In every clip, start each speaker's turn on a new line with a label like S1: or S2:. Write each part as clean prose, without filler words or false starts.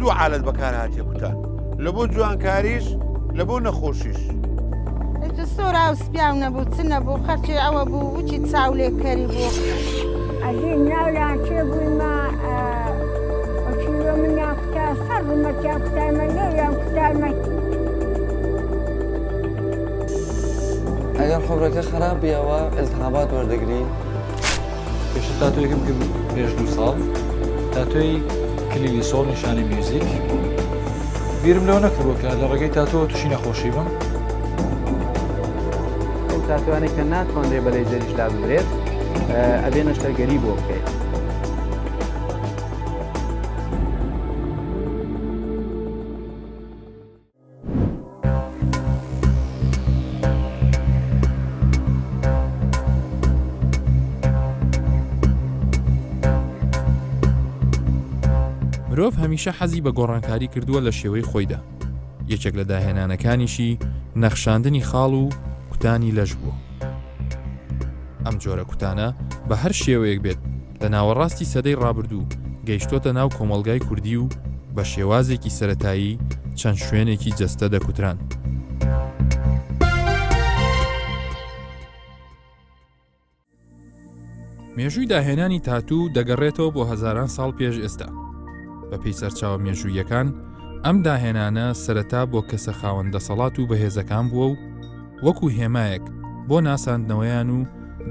S1: دوو حالەت بەکار هاتیە کوتان لە بۆ جوانکاریش لە بۆ نەخۆشیش.
S2: ئیتر سۆراو سپیاو نەبوو چ نەبوو خەرچی ئەوە بوو وچی چاولێکەری بوو.
S3: ئەژین ناولان کێ بوویمە وەکیوە منیان کوتا سەر ڕوومەتیان کوتایمە لێویان کوتایمە.
S4: ئەگەر حوبرەکە خراپ بیەوە التهابات وەردەگری.
S5: پێشتر تاتۆیەکم کرد پێش دوو ساڵ تاتۆی کلیلی سۆڵ نیشانی میوزیک بیرم لەوە نەکردووە کە لە ڕێگەی تاتۆوە تووشی نەخۆشی بم.
S6: ئەو تاتۆیانەی کە ناتوانرێت بە لەیزەریش لاببرێت ئەبێ نەشتەرگەری بۆ بکەیت.
S5: مرۆڤ هەمیشە حەزی بە گۆڕانکاری کردووە لە شێوەی خۆیدا، یەکێک لە داهێنانەکانیشی نەخشاندنی خاڵ و کوتانی لەش بووە. ئەم جۆرە کوتانە بە هەر شێوەیەک بێت لە ناوەڕاستی سەدەی ڕابردوو گەیشتۆتە ناو کۆمەڵگای کوردی و بە شێوازێکی سەرەتایی چەند شوێنێکی جەستە دەکوتران. مێژووی داهێنانی تاتوو دەگەڕێتەوە بۆ هەزاران ساڵ پێش ئێستا. بەپێی سەرچاوە مێژووییەکان، ئەم داهێنانە سەرەتا بۆ کەسە خاوەن دەسەڵات و بەهێزەکان بووە و وەکو هێمایەک بۆ ناساندنەوەیان و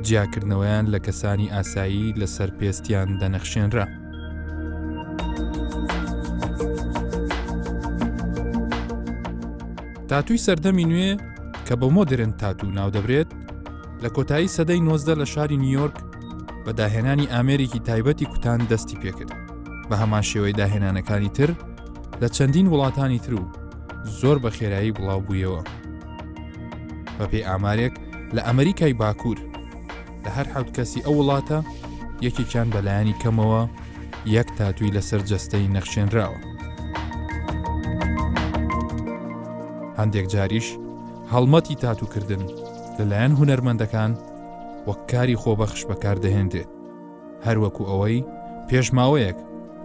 S5: جیاکردنەوەیان لە کەسانی ئاسایی لەسەر پێستیان دەنەخشێنرا. تاتووی سەردەمی نوێ کە بە مۆدرن تاتوو ناودەبرێت، لە کۆتایی سەدەی 19 لە شاری نیویۆرک بە داهێنانی ئامێرێکی تایبەتی کوتان دەستی پێکرد. بە هەمان شێوەی داهێنانەکانی تر لە چەندین وڵاتانی تر و زۆر بە خێرایی بڵاو بوویەوە. بەپێی ئامارێک لە ئەمریکای باکوور لە هەر حەوت کەسی ئەو وڵاتە یەکێکیان بەلایەنی کەمەوە یەک تاتووی لەسەر جەستەی نەخشێنراوە. هەندێک جاریش هەڵمەتی تاتووکردن لەلایەن هونەرمەندەکان وەک کاری خۆبەخش بەکاردەهێنرێت. هەروەکو ئەوەی پێش ماوەیەک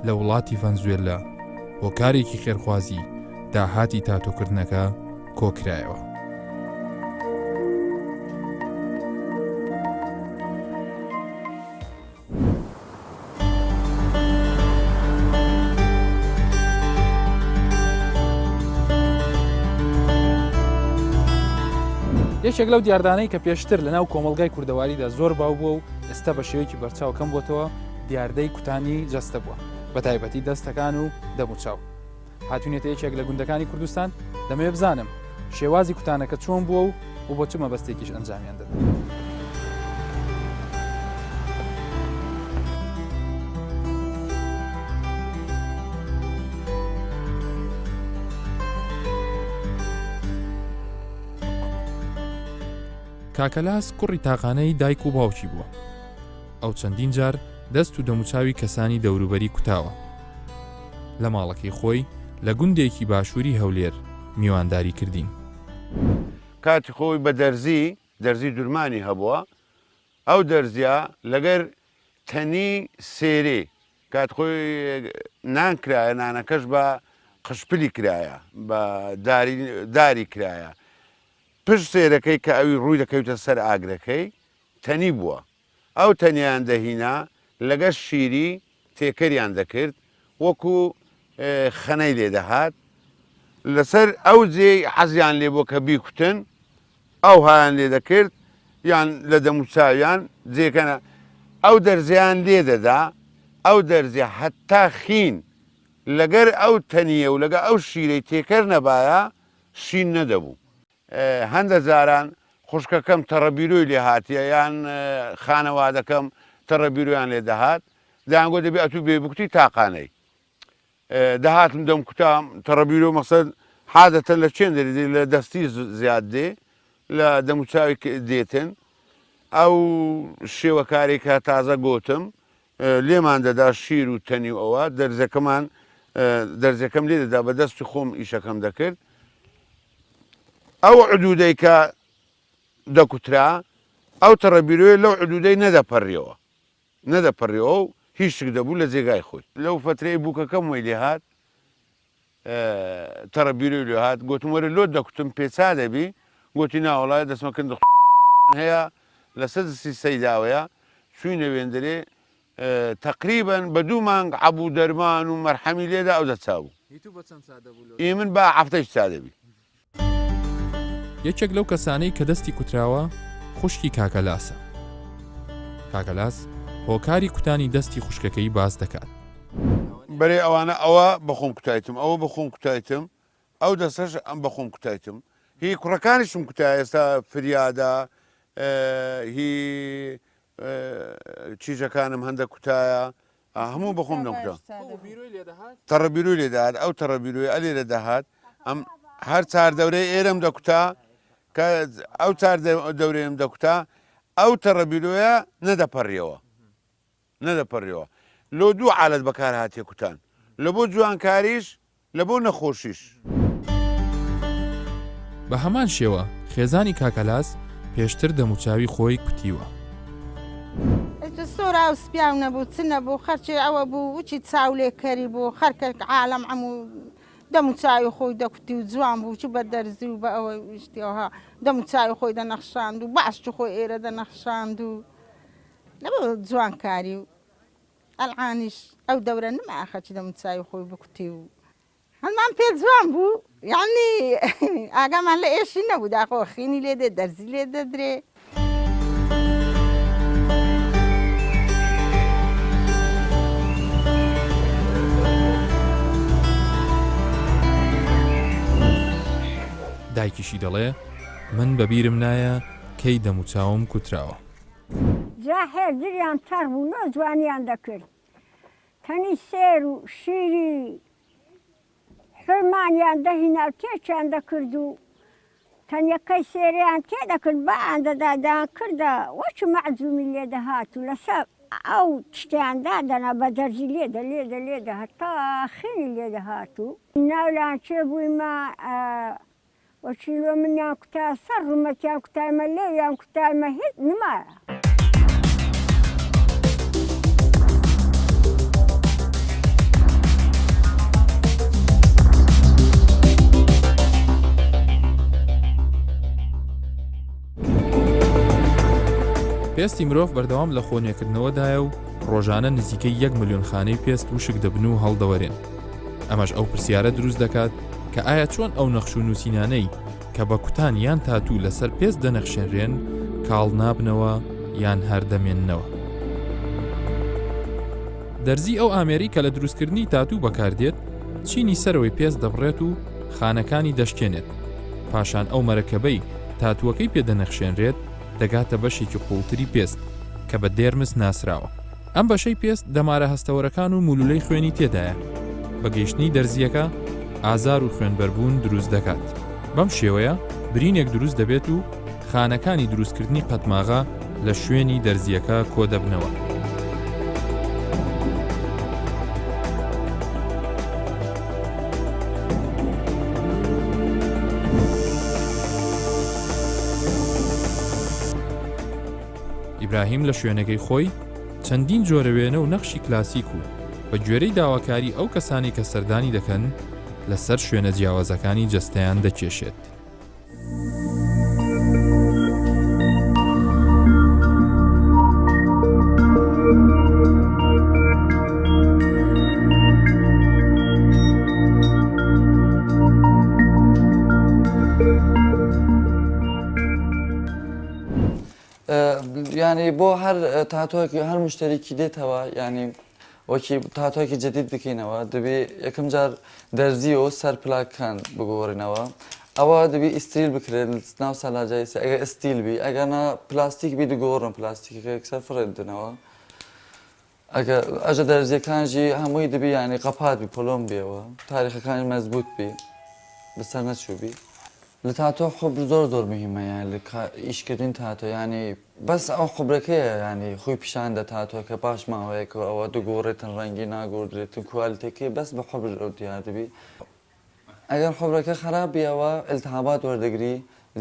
S5: لە وڵاتی ڤەنزوێللا بۆ کارێکی خێرخوازی داهاتی تاتۆکردنەکە کۆکرایەوە. یەکێک لەو دیاردانەی کە پێشتر لەناو کۆمەڵگای کوردەواریدا زۆر باو بووە و ئێستا بە شێوەیەکی بەرچاو کەم بۆتەوە دیاردەی کوتانی جەستە بووە بە تایبەتی دەستەکان و دەموچاو هاتوونێتە یەکێک لە گوندەکانی کوردستان دەمەوێت بزانم شێوازی کوتانەکە چۆن بووە و و بۆ چ مەبەستێکیش ئەنجامیان دەدەن. کاکەلاس کوڕی تاقانەی دایک و باوکی بووە. ئەو چەندین جار دەست و دەموچاوی کەسانی دەوروبەری کوتاوە. لە ماڵەکەی خۆی لە گوندێکی باشووری هەولێر میوانداری کردین.
S1: کاتی خۆی بە دەرزی، دەرزی درمانی هەبووە، ئەو دەرزیە لەگەر تەنی سێرێ، کات خۆی نان کرایە، نانەکەش بە قشپلی کرایە، بە داری داری کرایە، پشت سێرەکەی کە ئەوی ڕووی دەکەویتە سەر ئاگرەکەی تەنی بووە، ئەو تەنیان دەهینا لەگەر شیری تێکەریان دەکرد وەکو خەنەی لێ دەهات لەسەر ئەو جێی حەزیان لێ بووە کە بیکوتن ئەوهایان لێ دەکرد یان لە دەموچاویان جێکەنە ئەو دەرزیان لێ دەدا ئەو دەرزیە هەتا خین لەگەر ئەو تەنیە و لەگە ئەو شیرەی تێکەر نەبایە شین نەدەبوو. هەندە جاران خوشکەکەم تەڕەبیرۆی لێ هاتیە یان خانەوادەکەم تەڕەبیرۆیان لێ دەهات دەیانگۆ دەبێ ئەتوو بێ بکوتی تاقانەی دەهاتم دەمکوتا تەڕەبیرۆ مەقسەد عادەتەن لە چێن دەری دێ لە دەستی زیاد دێ لە دەموچاوی دێتن ئەو شێوەکاری کە تازە گۆتم لێمان دەدا شیر و تەنی و ئەوە دەرزەکەمان دەرزەکەم لێ دەدا بە دەستی خۆم ئیشەکەم دەکرد ئەو عدودەی کە دەکوترا ئەو تەڕەبیرۆیە لەو عدودەی نەدەپەڕیەوە نەدەپەڕیەوە و هیچ شک دەبوو لە جێگای خۆی. لەو فەترەی بووکەکەم وەی لێ هات. تەڕە بیرۆی لێ هات گۆتم وەرە لۆت دەکوتم پێچا دەبی گۆتی نا وەڵا دەسمە کن هەیە لەسەر دەستی سەیداوەیە چوینە وێندرێ تەقریبەن بە دوو مانگ عەبوو دەرمان و مەرحەمی لێدا ئەوجا چا بوو.
S5: هی تو بە چەند چا دەبوو لۆ؟
S1: ئی من بە هەفتەیش چا دەبی.
S5: یەکێک لەو کەسانەی کە دەستی کوتراوە خوشکی کاکە لاسە. کاکە لاس هۆکاری کوتانی دەستی خوشکەکەی باس دەکات.
S1: بەرێ ئەوانە ئەوە بەخۆم کوتایتم ئەوە بەخۆم کوتایتم ئەو دەستەش ئەم بەخۆم کوتایتم هی کوڕەکانیشم کوتا ئێستا فریادە هی چیژەکانم هەندە کوتایە هەموو بەخۆم دەمکوتا تەڕە بیرۆی لێ دەهات ئەو تەڕە بیرۆی ئەلێرە دەهات ئەم هەر چار دەورەی ئێرەم دەکوتا کە ئەو چار دەورەیەم دەکوتا ئەو تەڕە بیرۆیە نەدەپەڕیەوە نەدەپەڕیەوە لۆ دوو عالەت بەکار هاتیە کوتان لە بۆ جوانکاریش لە بۆ نەخۆشیش.
S5: بە هەمان شێوە خێزانی کاکەلاس پێشتر دەموچاوی خۆی کوتیوە.
S2: ئیتر سۆرا و سپیاو نەبوو چ نەبوو خەرچێ ئەوە بوو وچی چاولێکەری بوو خەرکە عالەم عەموو دەم و چاوی خۆی دەکوتی و جوان بوو چ بە دەرزی و بە ئەوە شتیەوە دەم و چاوی خۆی دەنەخشاند و باش چ خۆی ئێرە دەنەخشاند و نەبوو جوانکاری و ئەلعانیش ئەو دەورە نما خەچ دەم و چاوی خۆی بکوتی و هەمان پێ جوان بوو یعنی ئاگامان لە ئێشی نەبوو داخۆ خینی لێ دێ دەرزی لێ دەدرێ.
S5: دایکیشی دەڵێ من بەبیرم نایە کەی دەموچاوم کوتراوە.
S3: جا هێردریان تەڕ بوو نۆ جوانیان دەکرد تەنی سێر و شیری حورمانیان دەهینا و تێکیان دەکرد و تەنیەکەی سێرەیان تێ دەکرد بایان دەدا دەیان کردە وەکی مەعجومی لێ دەهات و لەسەر ئەو شتیان دادەنا بە دەرزی لێدە لێدە لێدە هەتا خینی لێ دەهات و ناولان چێ بوویمە وە کیلۆ منیان کوتا سەر ڕومەتیان کوتایمە لێویان کوتایمە هیچ نمایە.
S5: پێستی مرۆڤ بەردەوام لە خۆ نوێکردنەوەدایە و ڕۆژانە نزیکەی یەک ملیۆن خانەی پێست وشک دەبن و هەڵدەوەرێن. ئەمەش ئەو پرسیارە دروست دەکات کە ئایا چۆن ئەو نەخش و نووسینانەی کە بە کوتان یان تاتوو لەسەر پێست دەنەخشێنرێن کاڵ نابنەوە یان هەر دەمێننەوە؟ دەرزی ئەو ئامێرەی کە لە دروستکردنی تاتوو بەکاردێت چینی سەرەوەی پێست دەبڕێت و خانەکانی دەشکێنێت، پاشان ئەو مەرەکەبەی تاتووەکەی پێ دەنەخشێنرێت دەگاتە بەشێکی قووڵتری پێست کە بە دێرمس ناسراوە. ئەم بەشەی پێست دەمارە هەستەوەرەکان و مولولەی خوێنی تێدایە، بە گەیشتنی دەرزییەکە ئازار و خوێنبەربوون دروست دەکات، بەم شێوەیە برینێک دروست دەبێت و خانەکانی دروستکردنی قەتماغە لە شوێنی دەرزییەکە کۆدەبنەوە. ئیبراهیم لە شوێنەکەی خۆی چەندین جۆرە وێنە و نەخشی کلاسیک و بە گوێرەی داواکاری ئەو کەسانەی کە سەردانی دەکەن لەسەر شوێنە جیاوازەکانی جەستەیان دەکێشێت.
S4: یانی بۆ هەر تاتۆکی هەر مشتەریکی دێتەوە یانی وەکی تاتۆکی جدید بکەینەوە دەبێ یەکەم جار دەرزی و سەر پلاکان بگۆڕینەوە ئەوە دەبی ئیستریل بکرێت ناو سەلاجای ئەگەر ئستیل بی ئەگەر نا پلاستیک بی دگۆڕن پلاستیکەکە یەکسەر فڕێ بدەنەوە ئەگەر ئەژە دەرزیەکان ژی هەمووی دەبی یانی قەپات بی پۆلۆم بیەوە تاریخەکانی مەزبوت بی بەسەر نەچوو بی لە تاتۆ حوبر زۆر زۆر مهمە یانی لە ئیشکردن تاتۆ یانی بەس ئەو حوبرەکەیە یانی خۆی پیشان دە تاتۆ کە پاش ماوەیەک ئەوە دەگۆڕێتن ڕەنگی ناگۆردرێتن کوالتەکەی بەس بە حوبر ئەو دیار دەبی ئەگەر حوبرەکە خراپ بی ئەوە التهابات وەردەگری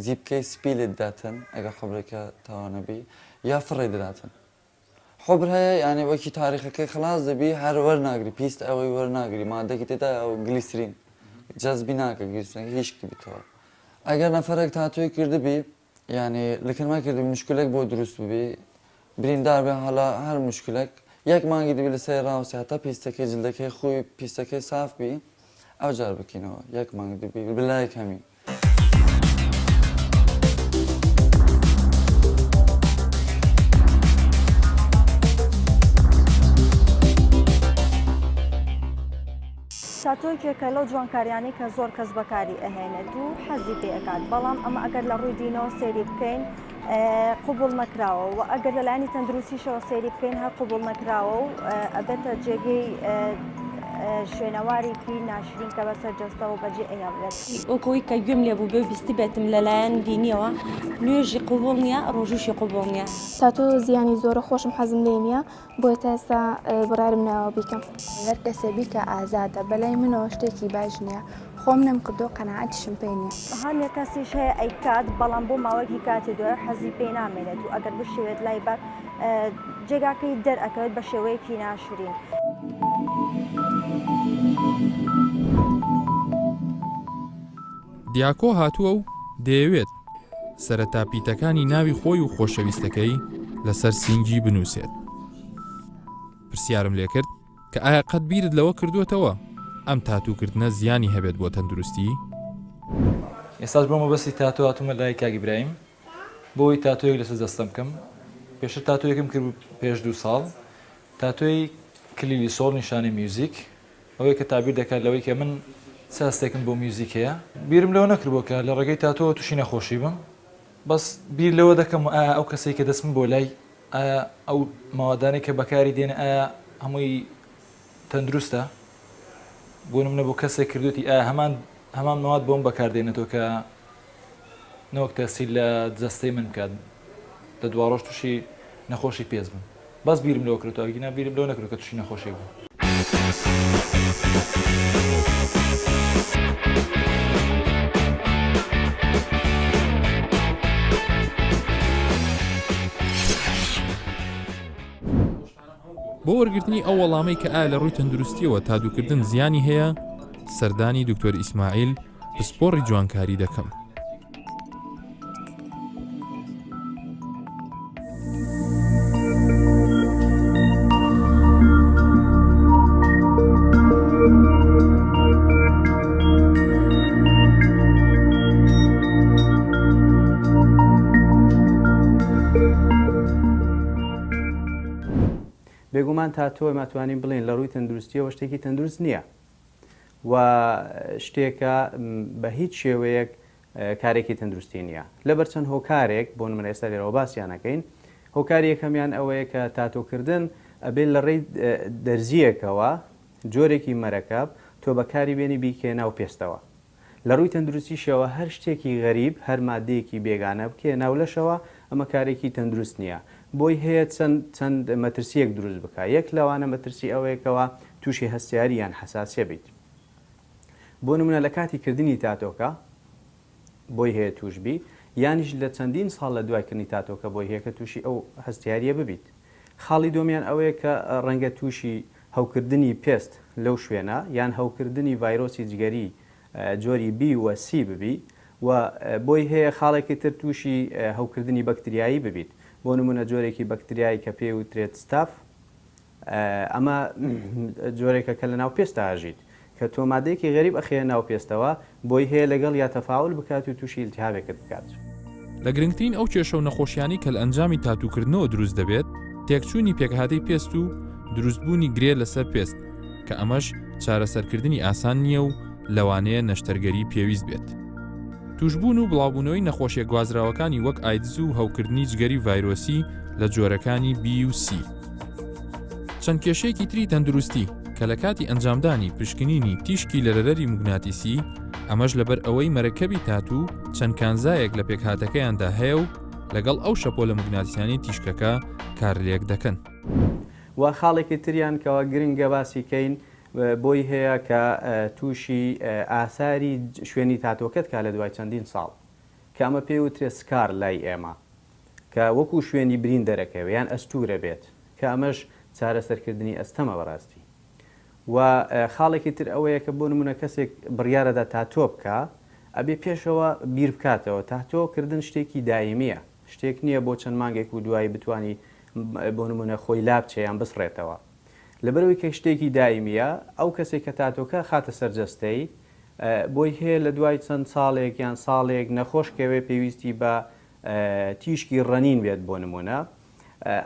S4: زیپکەی سپی لێت داتن ئەگەر حوبرەکە تەواو نەبی یا فڕێ دەداتن حبر هەیە یانی وەکی تاریخەکەی خلاص دەبی هەر وەرناگری پیست ئەوەی وەرناگری مادەکی تێدا ئەو گلیسرین. جەزبی ناکە گیرسنەکە هیشک بیتەوە ئەگەر نەفەرێک تاتۆی کردبی یانی لکن مەکردبی مشکلێک بۆ دروست ببی بریندار بێ هەلا هەر مشکلێک یەک مانگی دەبی لەسەری ڕاوسی هەتا پیستەکەی جلدەکەی خۆی پیستەکەی ساف بی ئەوجار بکەینەوە یەک مانگ دەبی بلای کەمی.
S7: تاتۆ یەکێکە لەو جوانکاریانەی کە زۆر کەس بەکاری ئەهێنێت و حەزی پێ ئەکات، بەڵام ئەمە ئەگەر لە ڕووی دینەوە سەیری بکەین قبوڵ نەکراوە و ئەگەر لە لایەنی تەندروستیشەوە سەیری بکەین هەر قبوڵ نەکراوە و ئەبێتە جێگەی شوێنەوارێکی ناشرین کە بەسەر جەستەوە بەجێ ئەهێڵرێت.
S8: وەک ئەوەی کە گوێم لێ بووبێ و بیستبێتم لەلایەن دینیەوە نوێژی قبوڵ نیە ڕۆژووشی قبوڵ نیە.
S9: تاتۆ زیانی زۆرە خۆشم حەزم لێی نیە بۆیە تا ئێستا بڕیارم ناوە بیکەم.
S10: هەر کەسێ بیکا ئازادە بەلای منەوە شتێکی باش نیە خۆم نەمکردووە قەناعەتیشم پێی نیە.
S7: هەندێک کەسیش هەیە ئەیکات بەڵام بۆ ماوەیەکی کاتی دوای حەزی پێی نامێنێت و ئەگەر بشێوێت لای بەر جێگاکەی دەرئەکەوێت بە شێوەیەکی ناشرین.
S5: دیاکۆ هاتووە و دەیەوێت سەرەتا پیتەکانی ناوی خۆی و خۆشەویستەکەی لەسەر سینگی بنووسێت. پرسیارم لێکرد کە ئایا قەت بیرت لەوە کردووەتەوە ئەم تاتووکردنە زیانی هەبێت بۆ تەندروستی؟
S11: ئێستاش بۆ مەبەستی تاتۆ هاتوومە لای کاک ئیبراهیم بۆ ئەوەی تاتۆیەک لەسەر جەستەم بکەم پێشتر تاتۆیەکم کرد پێش دوو ساڵ تاتۆی کلیلی سۆڵ نیشانەی میوزیک ئەوەیە کە تەعبیر دەکات لەوەی کە من چ هەستێکم بۆ میوزیک هەیە. بیرم لەوە نەکردبووە کە لە ڕێگەی تاتۆوە تووشی نەخۆشی بم، بەس بیر لەوە دەکەمەوە ئایا ئەو کەسەی کە دەچم بۆ لای ئایا ئەو مەوادانەی کە بەکاری دێنێ ئایا هەمووی تەندروستە؟ بۆ نمونە بۆ کەسێک کردوێتی ئایا هەمان هەمان مەواد بۆم بەکار دێنێتەوە کە نەوەک تەسیر لە جەستەی من بکات لە دواڕۆژ تووشی نەخۆشی پێست بم بەس بیرم لەوە کردووە ئەگینا بیرم لەوە نەکردووە کە تووشی نەخۆشی بووم.
S5: بۆ وەرگرتنی ئەو وەڵامەی کە ئایا لە ڕووی تەندروستییەوە تادووکردن زیانی هەیە، سەردانی دکتۆر ئیسماعیل پسپۆڕی جوانکاری دەکەم.
S6: بێگومان تاتۆ ئێمە ئەتوانین بڵێین لە ڕووی تەندروستیەوە شتێکی تەندروست نییە و شتێکە بە هیچ شێوەیەک کارێکی تەندروستی نییە لەبەر چەند هۆکارێک بۆ نمونە ئێستا لێرەوە باسیان ئەکەین هۆکاری یەکەمیان ئەوەیە کە تاتۆکردن ئەبێت لە ڕێی دەرزییەکەوە جۆرێکی مەرەکەب تۆ بەکاری بێنی بیکەیە ناو پێستەوە لە ڕووی تەندروستیشەوە هەر شتێکی غەریب، هەر ماددەیەکی بێگانە بکەیە ناو لەشەوە، ئەمە کارێکی تەندروست نییە. بۆی هەیە چەند چەند مەترسییەک دروست بکا. یەک لەوانە مەترسی ئەوەیە کەوا تووشی هەستیاری یان حەساسیە بیت. بۆ نموونە لە کاتی کردنی تاتۆکە بۆی هەیە تووش بی، یانیش لە چەندین ساڵ لە دوای کردنی تاتۆکە بۆی هەیە کە تووشی ئەو هەستیارییە ببیت. خاڵی دووەمیان ئەوەیە کە ڕەنگە تووشی هەوکردنی پێست لەو شوێنە یان هەوکردنی ڤایرۆسی جگەری جۆری بی و سی ببی و بۆی هەیە خاڵێکی تر تووشی هەوکردنی بەکتریایی ببیت بۆ نمونە جۆرێکی بەکتریایی کە پێی وترێت ستاف ئەمە جۆرێکە کە لە ناو پێستا ئەژیت کە تۆ مادەیەکی غەریب ئەخەیە ناو پێستەوە بۆی هەیە لەگەڵ یا تەفاعول بکات و تووشی ئیلتیهابێکت بکات.
S5: لە گرنگترین ئەو کێشە و نەخۆشیانەی کە لە ئەنجامی تاتووکردنەوە دروست دەبێت، تێکچوونی پێکهاتەی پێست و دروستبوونی گرێ لەسەر پێست، کە ئەمەش چارەسەرکردنی ئاسان نییە و لەوانەیە نەشتەرگەری پێویست بێت. تووشبوون و بڵاوبوونەوەی نەخۆشیە گوازراوەکانی وەک ئایدز و هەوکردنی جگەری ڤایرۆسی لە جۆرەکانی بی و سی. چەند کێشەیەکی تری تەندروستی کە لە کاتی ئەنجامدانی پشکنینی تیشکی لەرەرەری موگناتیسی، ئەمەش لەبەر ئەوەی مەرەکەبی تاتوو چەند کانزایەک لە پێکهاتەکەیاندا هەیە و لەگەڵ ئەو شەپۆلە موگناتیسیانەی تیشکەکە کارلێک دەکەن.
S6: وە خاڵێکی تریان کەوا گرنگە باسی کەین بۆی هەیە کە تووشی ئاساری شوێنی تاتۆکەت کا لە دوای چەندین ساڵ کە ئەمە پێی وترێ scar لای ئێمە کە وەکو شوێنی برین دەرەکەوێ یان ئەستوورە بێت کە ئەمەش چارەسەرکردنی ئەستەمە بەڕاستی. و خاڵێکی تر ئەوەیە کە بۆ نمونە کەسێک بڕیارەدا تاتۆ بکا ئەبێ پێشەوە بیر بکاتەوە تاتۆ کردن شتێکی دایمیە شتێک نییە بۆ چەند مانگێک و دوایی بتانی بۆ نمونە خۆی لابچێ یان بسڕێتەوە لەبەرئەوەی کە شتێکی دایمیە ئەو کەسێک کە تاتۆکە خاتە سەر جەستەی بۆی هەیە لە دوای چەند ساڵێک یان ساڵێک نەخۆش کەوێ پێویستی بە تیشکی ڕەنین بێت بۆ نمونە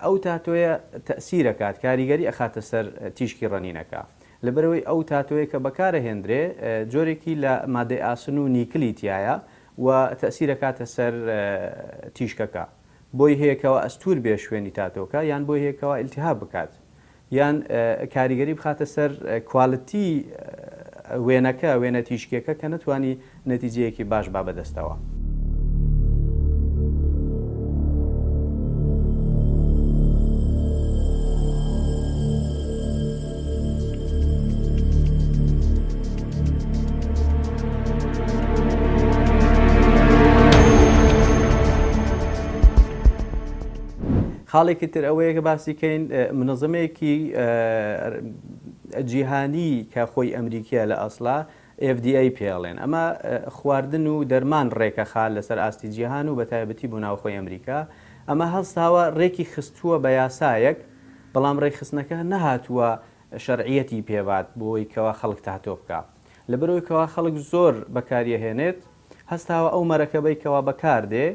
S6: ئەو تاتۆیە تەئسیرەکات کاریگەری ئەخاتە سەر تیشکی ڕەنینەکە لەبەرئەوەی ئەو تاتۆیە کە بەکارەهێندرێ جۆرێکی لە مادەی ئاسن و نیکلی تیایە و تەئسیرەکاتە سەر تیشکەکە بۆی هەیە کەوا ئەستوور بێ شوێنی تاتۆکە یان بۆی هەیە کەوا ئیلتیهاب بکات یان کاریگەری بخاتە سەر quality وێنەکە، وێنە تیشکیەکە کە نەتوانی نەتیجەیەکی باش با بەدەستەوە. خاڵێکی تر ئەوەیە کە باسی کەین منەزەمەیەکی جیهانی کە خۆی ئەمریکیە لە ئەسڵا FDA پێڵێن ئەمە خواردن و دەرمان ڕێکەخا لەسەر ئاستی جیهان و بەتایبەتی بۆ ناوخۆی ئەمریکا ئەمە هەڵساوە ڕێکی خستووە بە یاسایەک بەڵام ڕێکخستنەکە نەهاتووە شەرعیەتی پێبات بۆی کەوا خەڵک تاتۆ بکە لەبەرەوەی کەوا خەڵک زۆر بەکاریەهێنێت هەستاوە ئەو مەرەکەبەی کەوا بەکاردێ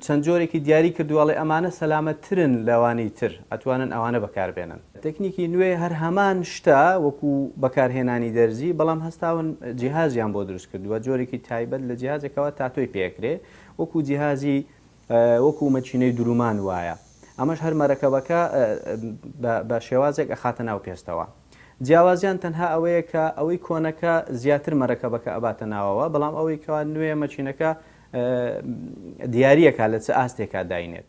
S6: چەند جۆرێکی دیاری کردووە ئەڵێ ئەمانە سەلامەتترن لەوانی تر ئەتوانن ئەوانە بەکاربێنن. تەکنیکی نوێ هەر هەمان شتە وەکو بەکارهێنانی دەرزی بەڵام هەستاون جیهازیان بۆ دروست کردووە جۆرێکی تایبەت لە جیهازێکەوە تاتۆی پێکرێ وەکو جیهازی وەکو مەکینەی درومان وایە ئەمەش هەر مەرەکەبەکە بە شێوازێک ئەخاتە ناو پێستەوە جیاوازیان تەنها ئەوەیە کە ئەوەی کۆنەکە زیاتر مەرەکەبەکە ئەباتە ناوەوە بەڵام ئەوەی کەوا نوێ مەکینەکە دیاریەکا لە چ ئاستێکا داینێت.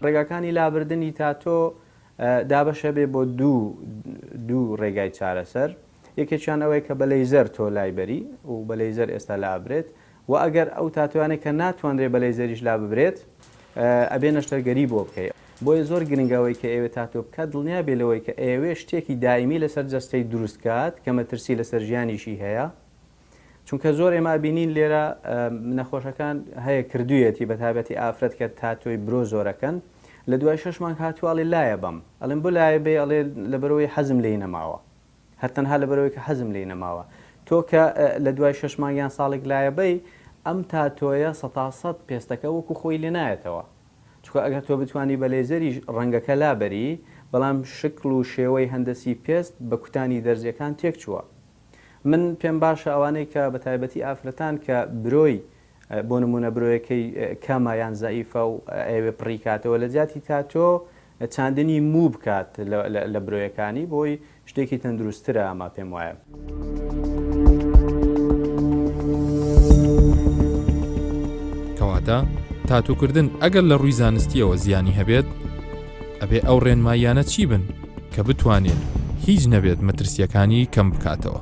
S6: ڕێگاکانی لابردنی تاتۆ دابەشە بێ بۆ دوو دوو ڕێگای چارەسەر یەکێکیان ئەوەیە کە بە لەیزەر تۆ لای بەری و بە لەیزەر ئێستا لابرێت وە ئەگەر ئەو تاتۆیانەی کە ناتوانرێ بە لەیزەریش لاببرێت ئەبێ نەشتەرگەری بۆ بکەی بۆیە زۆر گرنگە ئەوەی کە ئەیەوێ تاتۆ بکات دڵنیا بێ لەوەی کە ئەیەوێ شتێکی دایمی لەسەر جەستەی دروست کات کە مەترسی لەسەر ژیانیشی هەیە چونکە زۆر ئێمە ئەبینین لێرە نەخۆشەکان هەیە کردویەتی بە تایبەتی ئافرەت کە تاتۆی برۆ زۆرەکەن لە دوای شەش مانگ هاتووە ئەڵێ لایە بەم ئەڵێم بۆ لایە بێ ئەڵێ لەبەرەوەی حەزم لێی نەماوە هەر تەنها لەبەرئەوەی کە حەزم لێی نەماوە. تۆ کە لە دوای شەش مانگ یان ساڵێک لایەبەی، ئەم تاتۆیە سەتاسەد پێستەکە وەکو خۆی لێ نایەتەوە. چونکە ئەگەر تۆ بتوانی بە لەیزەریش ڕەنگەکە لابەری، بەڵام شکڵ و شێوەی هەندەسی پێست بە کوتانی دەرزییەکان تێکچووە. من پێم باشە ئەوانەی کە بە تایبەتی ئافرەتان کە برۆی بۆ نموونە برۆیەکەی کەمە یان زەعیفە و ئەیەوێ پڕی کاتەوە لە جیاتی تاتۆ چاندنی موو بکات لە برۆیەکانی بۆی شتێکی تەندروستترە ئەمە پێم وایە.
S5: کەواتە تاتوکردن ئەگەر لە ڕووی زانستیەوە زیانی هەبێت ئەبێ ئەو ڕێنماییانە چی بن کە بتوانێت هیچ نەبێت مەترسیەکانی کەم بکاتەوە؟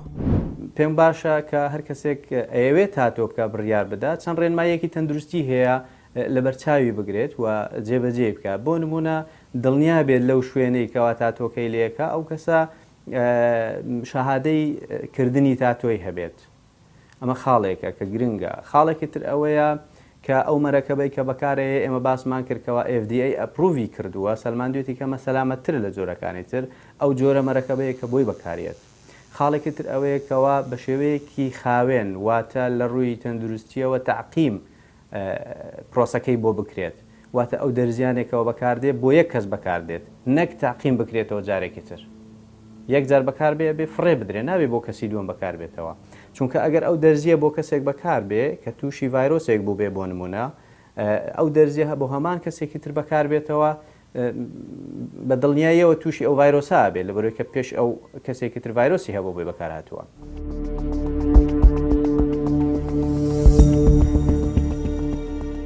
S6: پێم باشە کە هەر کەسێک ئەیەوێت تاتۆ بکا بڕیار بدا چەند ڕێنماییەکی تەندروستی هەیە لەبەرچاوی بگرێت و جێبەجێی بکا بۆ نموونە دڵنیا بێت لەو شوێنەی کەوا تاتۆکەی لێکا ئەو کەسە شەهادەی کردنی تاتۆی هەبێت ئەمە خاڵێکە کە گرنگە خاڵێکی تر ئەوەیە کە ئەو مەرەکەبەی کە بەکارەیە ئێمە باسمان کرد کەوا FDA approve ی کردووە سەلماندوێتی کە ئەمە سەلامەتترە لە جۆرەکانی تر ئەو جۆرە مەرەکەبەیە کە بۆی بەکاریەت خاڵێکی تر ئەوەیە کەوا بە شێوەیەکی خاوێن واتە لە ڕووی تەندروستیەوە تەعقیم پرۆسەکەی بۆ بکرێت واتە ئەو دەرزیانێکەوە بەکاردێ بۆ یەک کەس بەکاردێت نەک تەعقیم بکرێتەوە جارێکی تر یەک جار بەکار بێ ئەبێ فڕێ بدرێ نابێ بۆ کەسی دووەم بەکار بێتەوە چونکە ئەگەر ئەو دەرزیە بۆ کەسێک بەکار بێ کە تووشی ڤایرۆسێک بوو بێ بۆ نمونە ئەو دەرزیە بۆ هەمان کەسێکی تر بەکار بێتەوە بە دڵنیاییەوە تووشی ئەو ڤایرۆسە ئەبێت لەبەرەوەی کە پێش ئەو کەسێکی تر ڤایرۆسی هەبوو بۆی بەکار هاتووە.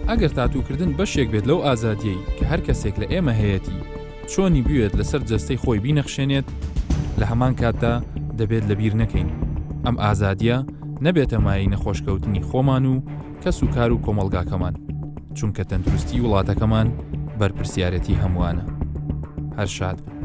S5: ئەگەر تاتووکردن بەشێک بێت لەو ئازادییەی کە هەر کەسێک لە ئێمە هەیەتی چۆنی بوێت لەسەر جەستەی خۆی بینەخشێنێت، لە هەمان کاتدا دەبێت لەبیر نەکەین ئەم ئازادییە. نەبێتە مایەی نەخۆشکەوتنی خۆمان و کەس و کار و کۆمەڵگاکەمان چونکە تەندروستی وڵاتەکەمان بەرپرسیارەتی هەمووانە. هەر شاد بن.